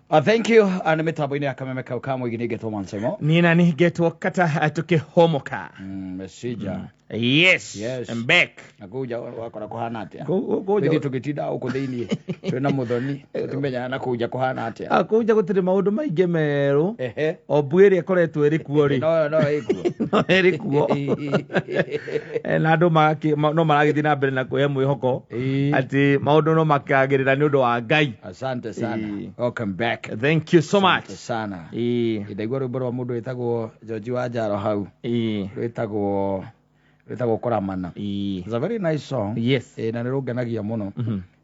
Thank you. Nĩ mĩtambo-inĩ ya kameme kau ka mũingĩ nĩ ngetwo Mansemo. Niĩ nani ngetwo kata tũkĩhomoka. Messenger. Yes. Yes. I'm back. Na kũu nja wakora kũhana atĩa? Kũu nja- Ithuĩ tũgĩtinda gũkũ thĩiniĩ twĩna mũthoni tũtimenyaga na kũu nja kũhana atĩa. Ah, kũu nja gũtirĩ maũndũ maingĩ merũ. Ehe. O mbu ĩrĩa ĩkoretwo ĩrĩ kuo rĩ. No ĩkuo. No ĩrĩ kuo. Na andũ no maragĩthiĩ na mbere na kwĩhe mwĩhoko Ĩĩ. atĩ maũndũ no makagĩrĩra nĩ ũndũ wa Ngai. Asante sana. Ĩĩ. Welcome back. Thank you so much. Asante sana. Ĩĩ. Ndaigua rwĩmbo rwa mũndũ wĩtagwo George wa Njaro hau. Ĩĩ. Rwĩtagwo Kũramana. Ĩĩ. It's a very nice song. Yes. Ĩĩ, na nĩ rũngenagia mũno.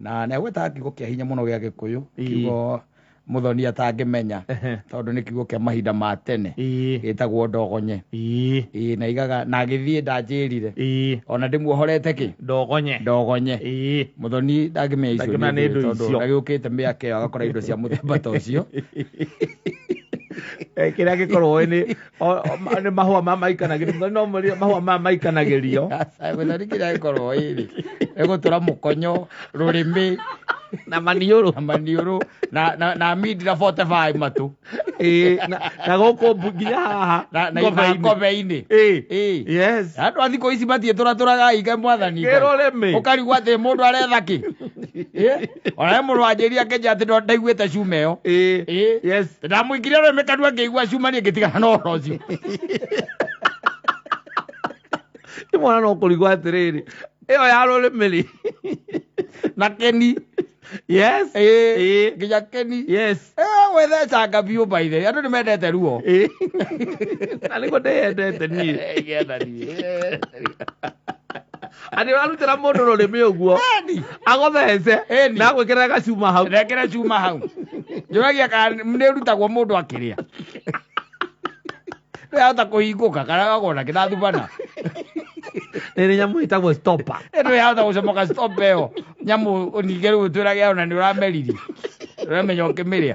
Na nĩ agwetaga kiugo kĩa hinya mũno gĩa Gĩkũyũ. Ĩĩ. Kiugo mũthoni atangĩmenya tondũ nĩ kiugo kĩa mahinda ma tene. Ĩĩ. Gĩtagwo ndogonye. Ĩĩ. Ĩĩ, na igaga na agĩthiĩ ndanjĩrire. Ĩĩ. Ona ndĩmuohorete kĩ? Ndogonye. Ndogonye. Ĩĩ. Mũthoni ndangĩmenya icio Ndangĩmenya nĩ indo tondũ icio. ndagĩũkĩte mĩaka ĩyo agakora indo cia mũthemba ta ũcio. Kĩrĩa gĩkorwo nĩ nĩ mahũa ma maikanagĩrio no mahũa ma maikanagĩrio. Aca, mũthoni kĩrĩa gĩkorwo ĩrĩ ĩgũtũra mũkonyo rũrĩmĩ na maniũrũ na maniũrũ na mindi na 45 matũ. Ĩĩ, na gũkũ nginya haha na ngombe-inĩ. ngombe-inĩ. Ĩĩ. Ĩĩ. Yes. Andũ a thikũ ici matiĩtũratũraga inge mwathani Ngai. Kĩrũrĩmĩ. Ũkarigwo atĩ mũndũ aretha kĩ. Ĩĩ. Ona he mũndũ wanjĩrire akĩnjĩra atĩ ndaiguĩte cuma ĩyo. Ĩĩ. Ĩĩ. Yes. Ndamũikirie rũrĩmĩ kanua ngĩigua cuma niĩ ngĩtigana na ũhoro ũcio. Nĩ mwana no kũrigwo atĩrĩrĩ ĩyo ya rũrĩmĩ rĩ. Na keni. Yes. Ĩĩ. Ĩĩ. Nginya keni. Yes. Gwĩthecanga biũ by the way. Andũ nĩ mendete ruo. Ĩĩ. Na nĩguo ndĩyendete niĩ. Getha niĩ. Atĩ ũrarutĩra mũndũ rũrĩmĩ ũguo Ĩni. agũthece Ĩni. na agwĩkĩrĩra gacuma hau. Rekere cuma hau. Njũragia kana nĩ ĩrutagwo mũndũ akĩrĩa. Ndĩrahota kũhingũka kana gagona kĩrathubana. Nĩ nyamũ ĩtagwo stopper. Ĩno yahota gũcomoka stop ĩyo. Nyamũ ningĩ rĩu twĩrage ona nĩ ũrameririe. Ũramenya ũkĩmĩrĩa.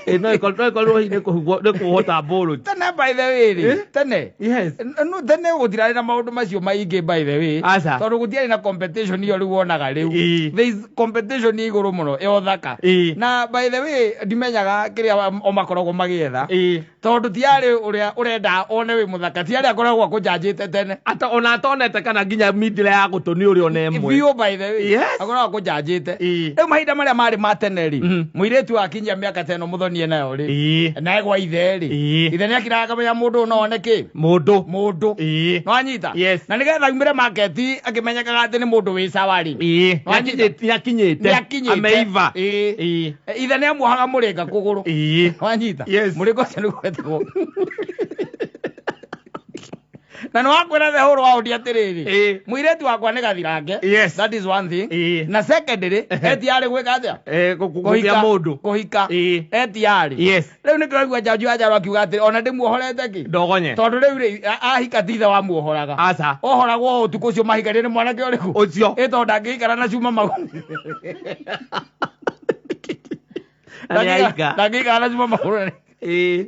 Ĩ, no ĩkorwo hihi nĩ kũhugwo nĩ kũhota mbũrũ. Tene by the way rĩ. Eh? Tene. Yes. No tene gũtirarĩ na maũndũ macio maingĩ by the way. Aca. Tondũ gũtiarĩ na competition ĩyo rĩu wonaga rĩu. Ĩĩ. There is competition ĩ igũrũ mũno ya ũthaka. Ĩĩ. Na by the way ndimenyaga kĩrĩa o makoragwo magĩetha. Ĩĩ. Tondũ ti arĩ ũrĩa ũrenda one wĩ mũthaka ti arĩa akoragwo akũnjanjĩte tene. Ata ona atonete kana nginya mindĩre ya gũtũ nĩ ũrĩ ona ĩmwe. Biũ by the way. Yes. Akoragwo akũnjanjĩte. Ĩĩ. Rĩu mahinda marĩa marĩ ma tene rĩ, mũirĩtu akinyia mĩaka ta ĩno mũthoni enayo rĩ, Ĩĩ. na egwa ithe rĩ, Ĩĩ. ithe nĩ akiraga akamenya mũndũ ũyũ no one kĩ? Mũndũ. Mũndũ. Ĩĩ. Nĩwanyita? Yes. Na nĩgetha aumĩre market akĩmenyekaga atĩ nĩ mũndũ wĩ sawa rĩ. Ĩĩ. Nĩwanyita? Nĩakinyĩte. Nĩakinyĩte. Ameiva. Ĩĩ. Ĩĩ. Ithe nĩ amuohaga mũrĩnga kũgũrũ. Ĩĩ. Nĩwanyita? Yes. Mũrĩnga ũcio nĩguo wetagwo. Na nĩ wakwĩra the whole world atĩrĩrĩ. Ĩĩ. Mũirĩtu wakwa nĩ gathirange. Yes. That is one thing. Ĩĩ. Na secondly, etiarĩ gwĩka atĩa? Kũgĩa mũndũ. Kũhika. Ĩĩ. Etiarĩ. Yes. Rĩu nĩkĩo waigua Njanju wa Njaro akiuga atĩrĩ ona ndĩmuohorete kĩ? Ndogonye. Tondũ rĩu rĩ ahika ti ithe wamuohoraga. Aca. Ohoragwo o ũtukũ ũcio mahikanire nĩ mwanake ũrĩkũ? Ũcio. Ĩ tondũ ndangĩikara na cuma magũrũ. Na nĩ aika. Ndangĩikara na cuma magũrũ. Ĩĩ.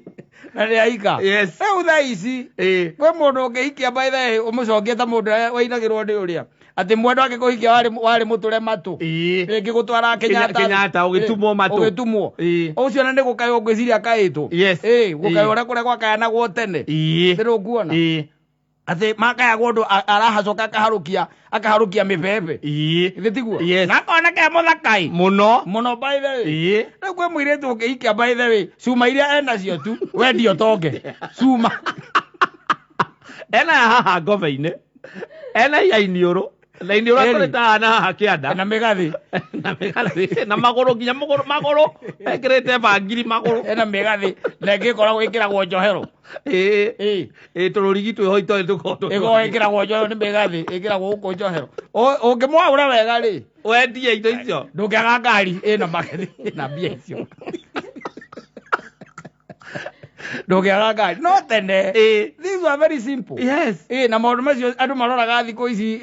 Na nĩ aika. Yes. Rĩu thaa ici Ĩĩ. kwĩ mũndũ ũngĩhikia by the way ũmũcokie ta mũndũ ũrĩa wainagĩrwo nĩ ũrĩa atĩ mwendwa angĩkũhikia warĩ mũtũre matũ. Ĩĩ. Rĩngĩ gũtwara Kenyatta. Kenyatta, ũgĩtumwo matũ. Ũgĩtumwo. Ĩĩ. Ũcio na nĩ gũkaywo ngwĩciria akaĩtwo. Yes. Ĩĩ, gũkaywo Ĩĩ. ũrĩa kũrĩa gwakayanagwo tene. Ĩĩ. Nĩ ũkuona. Ĩĩ. Atĩ makayagwo ũndũ arahacoka akaharũkia mĩbebe. Ĩĩ. Githĩ tiguo? Yes. Na akona ke mũthaka ĩ. Mũno. Mũno by the way. Ĩĩ. Rĩu kwĩ mũirĩtu ũngĩhikia by the way, cuma iria enacio tu, wendio tonge. Cuma. Ena ya haha ngombe-inĩ. Ena ya iniũrũ. Na iniũrũ Ĩni. atũrĩte haha na haha kĩanda. Na mĩgathĩ. Na mĩgathĩ. Na magũrũ nginya magũrũ magũrũ. Ekĩrĩte bangiri magũrũ. Ena mĩgathĩ. Na ĩngĩ ĩkoragwo ĩkĩragwo njohero. Ĩĩ. Ĩĩ. Ĩĩ tũrũrigi twĩho itoĩ tũkoragwo. Ĩkoragwo ĩkĩragwo njohero nĩ mĩgathĩ. Ĩkĩragwo gũkũ njohero. Ũngĩmwaũra wega rĩ, Wendie indo icio. ndũngĩaga ngari ĩna magethi na mbia icio. Ndũngĩaga ngari. No tene. Ĩĩ. These were very simple. Yes. Ĩĩ, na maũndũ macio andũ maroraga thikũ ici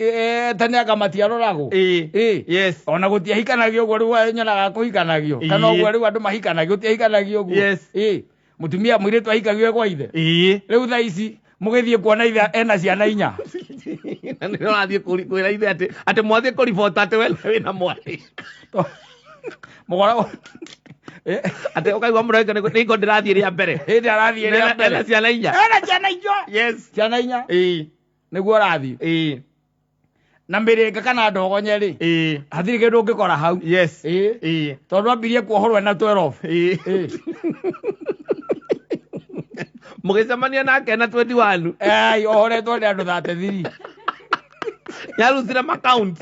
tene anga matiaroragwo. Ĩĩ. Ĩĩ. Yes. Ona gũtiahikanagio ũguo rĩu nyonaga kũhikanagio. Kana Ĩĩ. ũguo rĩu andũ mahikanagio, gũtiahikanagio ũguo. Yes. Ĩĩ. Mũtumia mũirĩtu ahikagio e gwa ithe. Ĩĩ. Rĩu thaa ici mũgĩthiĩ kuona ithe ena ciana inya. Na nĩ ũrathiĩ kwĩra ithe atĩ mwathiĩ kũribota atĩ we wĩna mwarĩ. Mũkoragwo Atĩ ũkaigua mũrenge nĩngo ndĩrathiĩ rĩa mbere. Hĩndĩ arathiĩ rĩa mbere. Ena ciana inya. Ena ciana icio. Yes. Ciana inya. Ĩĩ. Nĩguo ũrathiĩ. Ĩĩ. Na mĩrĩnga kana ndogonye rĩ. Ĩĩ. Hatirĩ kĩndũ ũngĩkora hau. Yes. Ĩĩ. Ĩĩ. Tondũ ambirie kuohorwo ena 12. Ĩĩ. Ĩĩ. Mũgĩcemania nake na 21. Ai, ohoretwo nĩ andũ 33. Nĩarutire macount.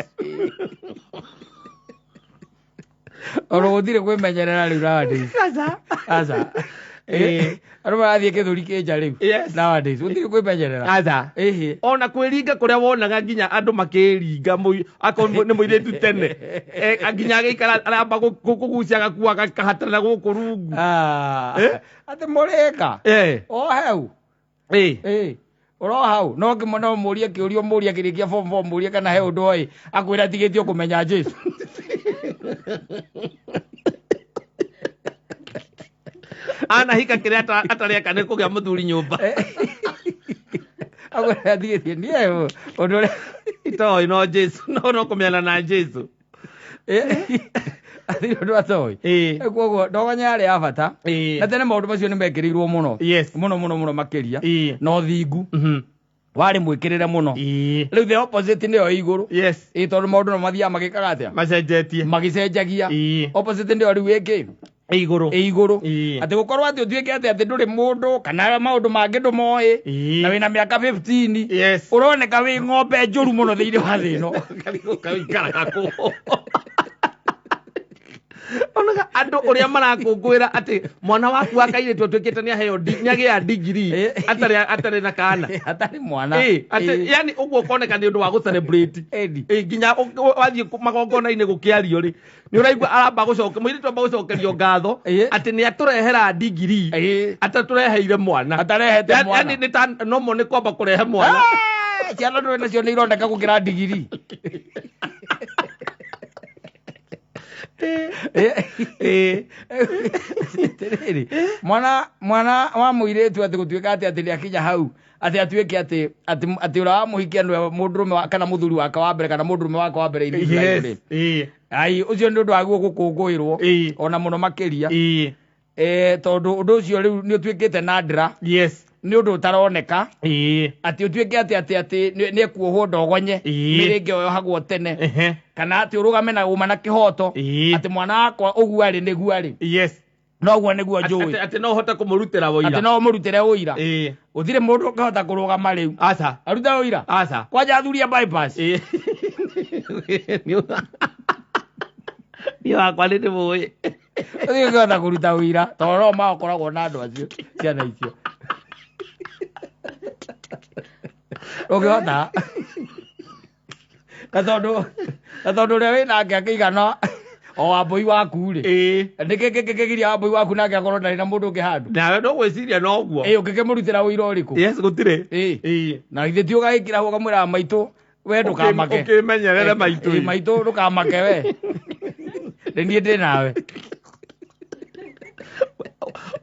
Ona gũtirĩ kwĩmenyerera rĩu nowadays. Aca. Aca. Ĩĩ. Andũ marathiĩ gĩthũri kĩnja rĩu. Yes. Nowadays gũtirĩ kwĩmenyerera. Aca. Ĩhĩ. Ona kwĩringa kũrĩa wonaga nginya andũ makĩringa akorwo nĩ mũirĩtu tene. Nginya agĩikara aramba kũgucia gakua gakahatana gũkũ rungu. Ah. Eh? Atĩ mũrĩka. Eh. O hau. Ĩĩ. Ĩĩ. Oro hau no ngĩmwe no mũrie kĩũria mũrie akĩrĩkia form 4 mũrie kana he ũndũ oĩ akwĩra atigĩtio kũmenya Jesu. Anahika kĩrĩa atareka nĩ kũgĩa mũthuri nyũmba. Akwĩra atigĩtie niĩ ũndũ ũrĩa Itoĩ no Jesu no kũmenyana na Jesu. Atirĩ ũndũ atoĩ. Ĩĩ. Koguo ndogonya yarĩ ya bata. Ĩĩ. Na tene maũndũ macio nĩ mekĩrĩirwo mũno. Yes. Mũno mũno mũno makĩria. Ĩĩ. Na ũthingu Mhm. warĩ mwĩkĩrĩre mũno. Ĩĩ. Rĩu the opposite nĩyo ĩ igũrũ. Yes. Ĩĩ tondũ maũndũ no mathiaga magĩkaga atĩa? Macenjetie. Magĩcenjagia. Ĩĩ. Opposite nĩyo rĩu ĩkĩ? Ĩ igũrũ. Ĩ igũrũ. Ĩĩ. Atĩ gũkorwo atĩ ũtuĩke atĩ atĩ ndũrĩ mũndũ kana maũndũ mangĩ ndũmoĩ Ĩĩ. na wĩna mĩaka 15 Yes. ũroneka wĩ ng'ombe njũru mũno thĩinĩ wa thĩ ĩno. Kaikaraga kũ. Onaga andũ ũrĩa marakũngũĩra atĩ mwana waku wa kairĩtu atuĩkĩte nĩaheo nĩagĩa degree Ĩĩ. atarĩ na kana. Atarĩ mwana. Ĩĩ, atĩ Ĩĩ. yani ũguo ũkoneka nĩ ũndũ wa gũ-celebrate. Ĩni. Ĩĩ, nginya wathiĩ magongona-inĩ gũkĩario rĩ nĩ ũraigua aramba gũcoke mũirĩtu amba gũcokerio ngatho Ĩĩ. atĩ nĩ atũrehera degree Ĩĩ. atatũreheire mwana. Atarehete mwana. Yani nĩ ta nomo nĩ kwamba kũrehe mwana. Ah, ciana ndũrĩ nacio nĩ ironeka gũkĩra ndigiri. Ĩĩ. Atĩrĩrĩ, mwana wa mũirĩtu atĩ gũtuĩka atĩ atĩ nĩakinya hau atĩ atuĩke atĩ atĩ atĩ ũrĩa wamũhikia nĩwe mũndũrũme kana mũthuri wake wa mbere kana mũndũrũme wake wa mbere in his life Yes. rĩ. Ĩĩ. Ai, ũcio nĩ ũndũ waguo gũkũngũĩrwo Ĩĩ. ona mũno makĩria. Ĩĩ. Tondũ ũndũ ũcio rĩu nĩ ũtuĩkĩte nadra Yes. nĩ ũndũ ũtaroneka Ĩĩ. atĩ ũtuĩke atĩ atĩ atĩ nĩ ekuohwo ndogonye Ĩĩ. mĩrĩnge yohagwo tene Ehe. kana atĩ ũrũgame na ũma na kĩhoto Ĩĩ. atĩ mwana wakwa ũguo arĩ nĩguo arĩ Yes. noguo nĩguo Atĩ njũĩ atĩ no ũhote kũmũrutĩra atĩ ũira. no ũmũrutĩre ũira Ĩĩ. gũtirĩ mũndũ ũngĩhota kũrũgama rĩu Aca. aruta ũira Aca. kwanja athuri a bypass Ĩĩ. Niĩ wakwa nĩ ndĩmũĩ. gũtirĩ ũngĩhota kũruta ũira tondũ no makoragwo na andũ acio ciana icio ũngĩhota na tondũ ũrĩa wĩ nake akĩigana o wambũi waku rĩ Ĩĩ. nĩkĩ kĩngĩkĩgiria wambũi waku nake akorwo ndarĩ na mũndũ ũngĩ handũ Nawe no gwĩciria noguo. ĩ ũngĩkĩmũrutĩra ũira ũrĩkũ Yes, gũtirĩ. Ĩĩ. Ĩĩ. Na githĩ ti ũgagĩkĩra hau ũkamwĩra maitũ we ndũkamake. Ũkĩmenyerere maitũ. Ĩ, maitũ ndũkamake we. Nĩ niĩ ndĩ nawe.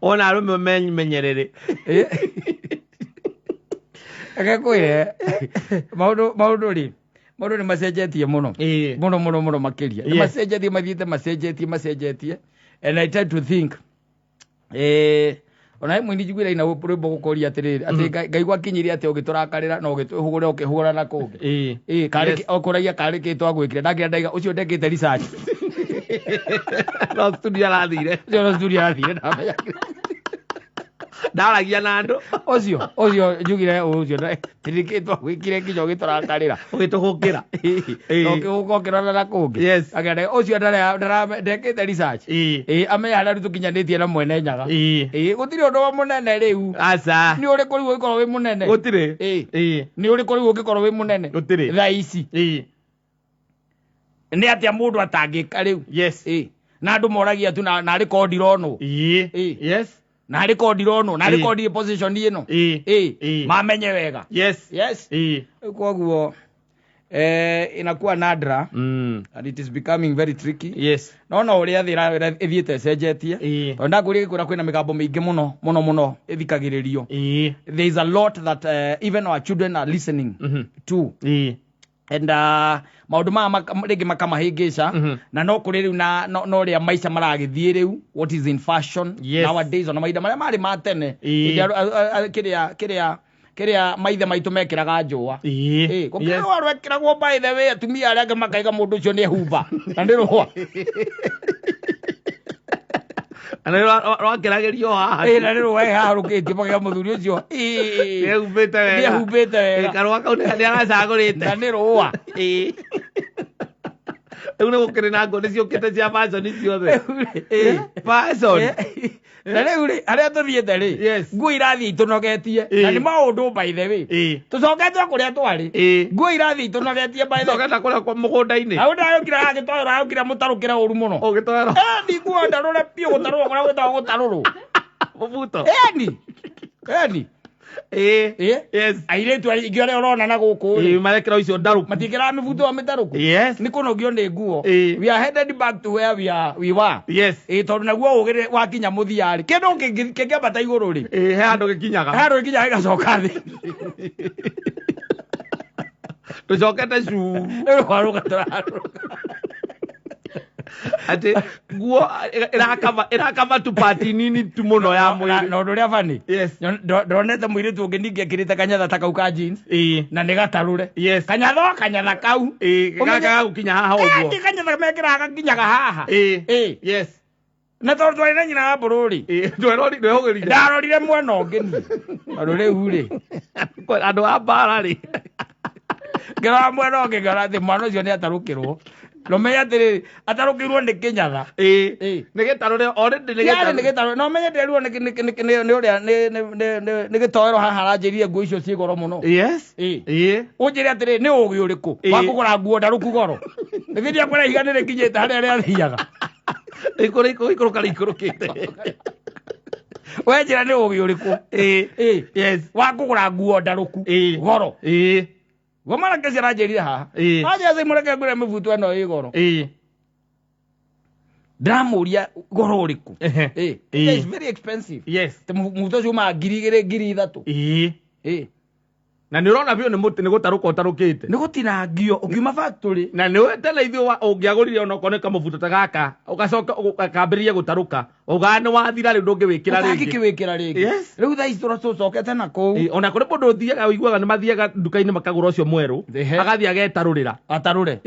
Ona arũme memenyerere. Ĩ. Reke ngwĩre maũndũ rĩ maũndũ nĩ macenjetie mũno. Ĩĩ. Mũno mũno mũno makĩria. Nĩ Yes. macenjetie mathiĩte macenjetie macenjetie and I try to think ona he mũini njiguire aina rwĩmbo gũkũria atĩrĩrĩ atĩ Ngai gwakinyirie atĩ ũgĩtũrakarĩra na ũgĩtwĩhũgũra ũkĩhũgũra na kũngĩ. Ĩĩ. Ĩĩ karĩ Yes. okũragia karĩ kĩ twagwĩkire ndakĩra ndaiga ũcio ndekĩte research. No studio arathire. Ũcio no studio arathire ndamenya. Ndaragia na andũ. Ũcio njugire ũcio tirĩ kĩ twagwĩkire nginya ũgĩtũrakarĩra. Ũgĩtũhũkĩra. Ĩĩ. Na ũkĩhũka ũkĩrora na kũngĩ. Yes. Akĩra ũcio ndekĩte research. Ĩĩ. Ĩĩ amenye harĩa rĩu tũkinyanĩtie na mwene nyaga. Ĩĩ. Ĩĩ gũtirĩ ũndũ wa mũnene rĩu. Aca. Nĩ ũrĩkũ rĩu ũngĩkorwo wĩ mũnene? Gũtirĩ. Ĩĩ. Ĩĩ. Nĩ ũrĩkũ rĩu ũngĩkorwo wĩ mũnene? Gũtirĩ. Thaa ici. Ĩĩ. Nĩ atĩa mũndũ atangĩka rĩu? Yes. Ĩĩ. Na andũ moragia tu narĩ korwo ndironwo. Ĩĩ. Ĩĩ. Yes. Narĩ korwo ndironwo, narĩ Ĩĩ. korwo ndirĩ position ĩno. Ĩĩ. Ĩĩ. Ĩĩ. Mamenye wega. Yes. Yes. Ĩĩ. Koguo inakuwa nadra and it is becoming very tricky. Yes. No no ũrĩa thĩ ĩthiĩte ĩcenjetie. Ĩĩ. Tondũ ndakwĩrire gĩkwĩra kwĩna mĩgambo mĩingĩ mũno mũno mũno ĩthikagĩrĩrio. Ĩĩ. There is a lot that even our children are listening to. Ĩĩ. And maũndũ maya rĩngĩ makamahĩngĩca. Na no kũrĩ rĩu na no rĩa maica maragĩthiĩ rĩu, what is in fashion nowadays, ona mahinda marĩa marĩ ma tene, hĩndĩ ĩrĩa kĩrĩa maithe maitũ mekĩraga njũa. Gũkĩrĩ rũa rwekĩragwo, by the way, atumia arĩa angĩ makaiga mũndũ ũcio nĩ ehumba na nĩ rũa. Na nĩ rwakĩragĩrio haha. Na nĩ rũa ĩharũkĩtie makaiga mũthuri ũcio nĩehumbĩte wega. Nĩehumbĩte wega. Karũa kau nĩ aracagũrĩte. Na nĩ rũa. Rĩu nĩ gũkĩrĩ na nguo nĩ ciũkĩte cia fashion ciothe. Fashion. Na rĩu rĩ, harĩa tũthiĩte rĩ, nguo irathiĩ itũnogetie, na nĩ maũndũ, by the way, tũcokete o kũrĩa twarĩ. Nguo irathiĩ itũnogetie, by the way. Cokete kũrĩa kwa mũgũnda-inĩ. Hau ndayũkire hagĩtoero, ayũkire mũtarũkĩre ũru mũno. Ũgĩtoero. Ni nguo ndarũre biũ, gũtarũrwo kũrĩa gwĩtagwo gũtarũrwo. Mũbuto. Eni eni. Airĩtu aingĩ arĩa ũrona na gũkũ rĩ, Marekĩra icio ndarũku. Matiĩkĩraga mĩbuto ya mĩtarũku. Nĩ kũnogio nĩ nguo. We are headed back to where we were. Tondũ naguo ũgĩ wakinya mũthia rĩ, kĩndũ kĩngĩambata igũrũ rĩ, He handũ gĩkinyaga. Handũ gĩkinyaga gĩgacoka thĩ. Tũcokete cu. Rĩu rũharũka tũraharũka. Atĩ nguo ĩrakaba tu pati nini tu mũno ya mwĩrĩ. Na ũndũ ũrĩa bani, ndonete mũirĩtu ũngĩ ningĩ ekĩrĩte kanyatha ta kau ka jeans, na nĩ gatarũre. Kanyatha o kanyatha kau. Gaka gagũkinya haha ũguo. Ĩ, kanyatha mekĩraga gakinyaga haha. Na tondũ twarĩ na nyina wa mbũrũ rĩ, Ndwehũgĩrire. Ndarorire mwena ũngĩ niĩ, tondũ rĩu rĩ, Andũ a mbara rĩ. Ngĩrora mwena ũngĩ ngĩrora atĩ mwana ũcio nĩ atarũkĩrwo. No menye atĩrĩrĩ, atarũkĩirwo nĩ kĩnyatha. Nĩ gĩtarũre already nĩ Yarĩ nĩ gĩtarũre. gĩtarũ. No menye nderirwo nĩ ũrĩa nĩ gĩtoero haha aranjĩrire nguo icio ciĩ goro mũno. Ũnjĩre atĩrĩrĩ, nĩ ũgĩ ũrĩkũ wa kũgũra nguo ndarũku goro? Nĩkĩ ndiakwĩra ihiga nĩ rĩkinyĩte harĩa rĩathiaga? Ikũrũka rĩikũrũkĩte. We njĩra nĩ ũgĩ ũrĩkũ wa kũgũra nguo ndarũku goro? Guo mwanake ũcio aranjĩrire haha. Anjĩra mũreke ngũre mĩbuto ĩno ĩ goro. Ndĩramũria goro ũrĩkũ? It's very expensive. Atĩ mũbuto ũcio umaga 2000, 3000. Na nĩ ũrona biũ nĩ mũtĩ nĩ gũtarũka ũtarũkĩte. Nĩ gũtinangio ũkiuma factory. Na nĩ tene ithuĩ ũngĩagũrire onokorwo nĩ kamũbuto ta gaka ũgacoka ũkambĩrĩria gũtarũka ugaga nĩ wathira rĩu ndũngĩwĩkĩra rĩngĩ. Ũtangĩkĩwĩkĩra rĩngĩ. Rĩu thaa ici tũcokete na kũu. Ona kũrĩ mũndũ ũthiaga ũiguaga nĩ mathiaga nduka-inĩ makagũra ũcio mwerũ, agathiĩ agetarũrĩra. Atarũre.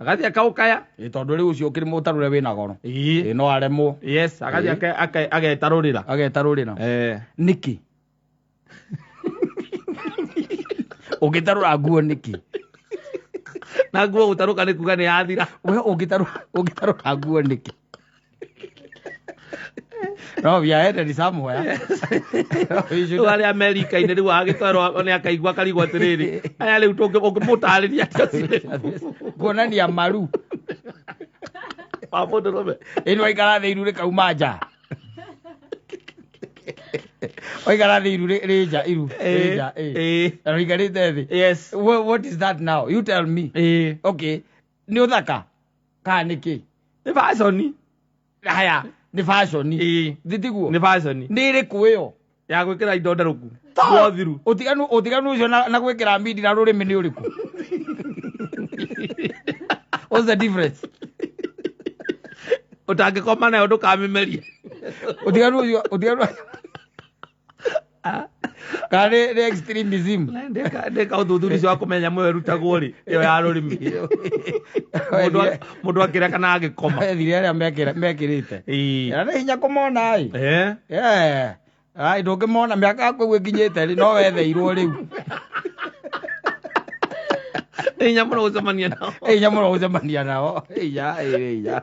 Agathiĩ akaũkaya. Tondũ rĩu ũcio ũkĩrĩ mũtarũre wĩna goro. No aremwo. Agathiĩ agetarũrĩra. Agetarũrĩra. Nĩkĩ? Ũngĩtarũra nguo nĩkĩ? Na nguo gũtarũka nĩ kuga nĩ yathira. We ũngĩtarũra nguo nĩkĩ? No, we are headed somewhere. We should Rĩu arĩa Amerika-inĩ rĩu agĩtwarwo nĩ akaigua akarigwo atĩrĩrĩ, aya rĩu ũngĩmũtarĩria atĩa ũcio? Kuonania maru. Wa mũndũrũme. Ĩno waikara thĩ iru rĩkauma nja. Waikara thĩ iru rĩ nja, iru rĩ nja. Na ũikarĩte thĩ. What is that now? You tell me. Okay. Nĩ ũthaka? Kana nĩ kĩ? Nĩ fashion. Haya, nĩ fashion. Thitiguo? Nĩ fashion. Nĩ ĩrĩkũ ĩyo? Ya gwĩkĩra indo ndarũku. Ta- Nguo thiru. Ũtiganu ũcio na gwĩkĩra mindi na rũrĩmĩ nĩ ũrĩkũ? What's the difference? Ũtangĩkoma nayo ndũkamĩmerie. Ũtiganu ũcio, ũtiganu kana nĩ extremism? Ndĩka ũthuthuria ũcio wa kũmenya mũyo ĩrutagwo rĩ, ĩyo ya rũrĩmĩ. Mũndũ akĩrĩa kana agĩkoma. Ethire arĩa mekĩrĩte. Na nĩ hinya kũmona ĩ. Ai, ndũngĩmona mĩaka yaku ũguo ĩkinyĩte rĩ, no wetheirwo rĩu. Nĩ hinya mũno gũcemania nao. Nĩ hinya mũno gũcemania nao. Hinya, hinya.